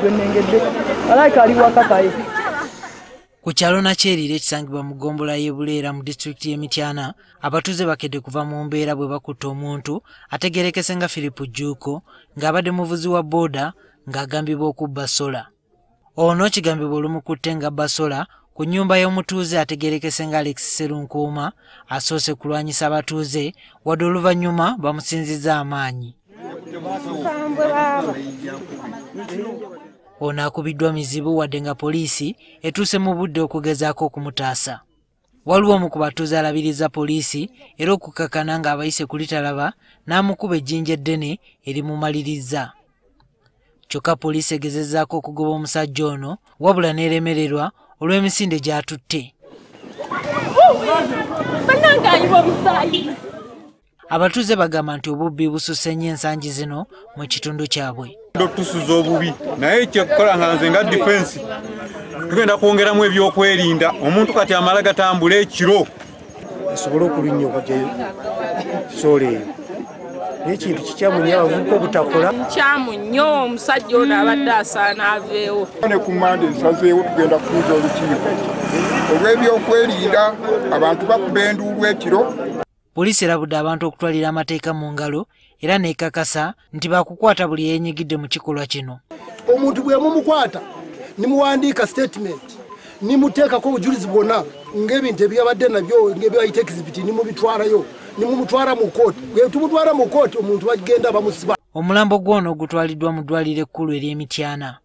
Gwenengedde alayika ali wakakaye. Ku kyalo Nakyerira ekisangibwa mu ggombolola y'e Buleera mu disitulikiti y'e Mityana, abatuuze bakedde kuva mu mbeera bwe bakutte omuntu ategeerekese nga Philip Jjuuko ng'abadde muvuzi wa bbooda ng'agambibwa okubba sola. Ono kigambibwa olumukutte ng'abba sola ku nnyumba y'omutuuze ategeerekese nga Alex Sserunkuuma asoose kulwanyisa abatuuze wadde oluvannyuma bamusinzizza amaanyi. Ono akubiddwa mizibu wadde nga poliisi etuuse mu budde okugezaako okumutaasa. Waliwo omu ku batuuze alabiriza poliisi era okukakkana ng'abayise kulitalaba n'amukuba ejjinja eddene erimumalirizza. Kyokka poliisi egezezzaako okugoba omusajja ono wabula n'eremererwa olw'emisinde gy'atutte. Abatuuze bagamba nti obubbi bususse nnyo ensangi zino mu kitundu kyabwe. Tusuza obubi naye ekyokukola nga nze nga defense tugenda kwongeramu ebyokwerinda omuntu kati amala gatambula ekiro asobole okulinnya okugyayo soola eyo. Naye ekintu kikyamu nnyo abavubuka obutakola. Nkyamu nnyo omusajja ono abadde asaana aveewo. Ne ku Mmande nsazeewo tugenda kutuuza olukiiko olw'ebyokwerinda abantu bakuba enduulu ekiro. Poliisi erabudde abantu okutwalira amateeka mu ngalo era n'ekakasa nti baakukwata buli yeenyigidde mu kikolwa kino. Omuntu bwe mumukwata nimuwandiika statement nimuteekako obujulizi bwonna ng'ebintu ebyabadde nabyo ng'ebyabayita exhibit nimubitwalayo nimumutwala mu kooti. Bwe tumutwala mu kooti omuntu bagenda bamusiba. Omulambo gw'ono gutwaliddwa mu ddwaliro ekkulu ery'e Mityana.